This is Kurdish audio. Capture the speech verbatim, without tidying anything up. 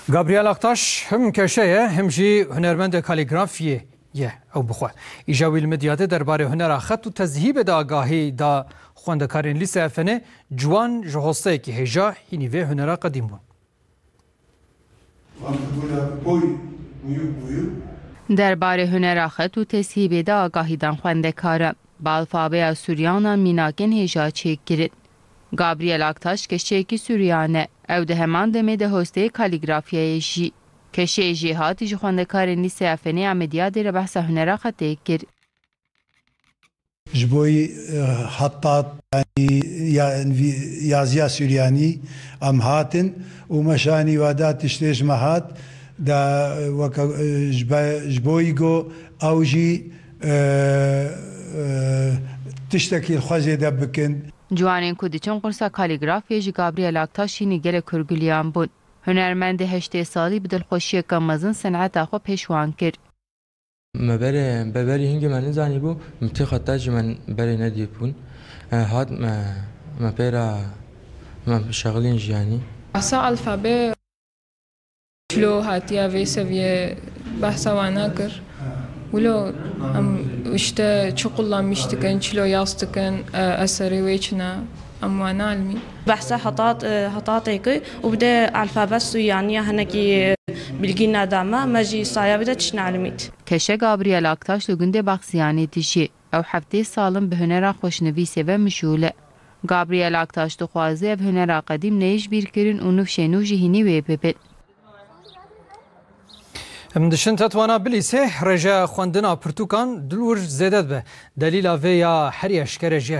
Gabriel Aktaş him keşe ye, him jî hunermendê kalîgrafiyê ye. Ew bi xwe îja wî li Midyadê derbarê hunera xet û tezhîbê de agahî da xwendekarên lîse Efenê, ciwan ji hosteyekî hêja hînî vê hunera qedîm bûn. Derbarê hunera xet û tezhîbê de agahî dan xwendekaran. Bi alfabeya Suryanan mînakên hêja çêkirin. Gabriel Aktaş keşeyekî Suryan e. Ew di heman demê de hosteyê kalîgrafyayê jî. Keşeyê jêhatî ji xwendekarên Lîseya Fenê ya Midyadê re behsa hunera xetê kir. Ji bo yî, e, hetat, yanî, ya, envî-, yaziya Suryanî em hatin û me şanî we da tiştê ji me hat, da, e, weke, e, ji be-, ji bo yî got ew jî, e, e, tiştekî li xwe zêde bikin. Ciwanên ku diçin qursa kalîgrafiyê ji Gabriel Aktaş hînî gelek hûrgiliyan bûn. Hunermendê heştê salî bi dilxweşiyeke mezin seneta xwe pêş wan kir. Me berê, be berî hingê me nizanîbû, min tê xeta jî me berê nedîbûn. E, hat me, me pê re, me şexilîn jî yanî. Behsa alfabe çilo hatiye vê seviyê behsa wana kir. Wilo em işte çi kullanmış dikin, çilo yaz dikin, e, eserê wê çi ne, em wana ilmîn. Behsa hetat, e, hetatê kir û bi de alfabe Sûyaniya hinekî bilgî neda me, me jî saya wî de tişt neilmît. Keşe Gabriel Aktaş li gundê Baxsiyanê dijî. Ew heftê sal in bi hunera xweşnivîsê ve mijûl e. Gabriel Aktaş dixwaze ev hunera qedîm neyê ji bîr kirin û nifşên nû jî hînî wê bibin. Em diçin Tetwana Bilîsê, rêjeya xwendina pirtûkan di wir zêde dibe. Delîla vê ya herî eşkere jî ya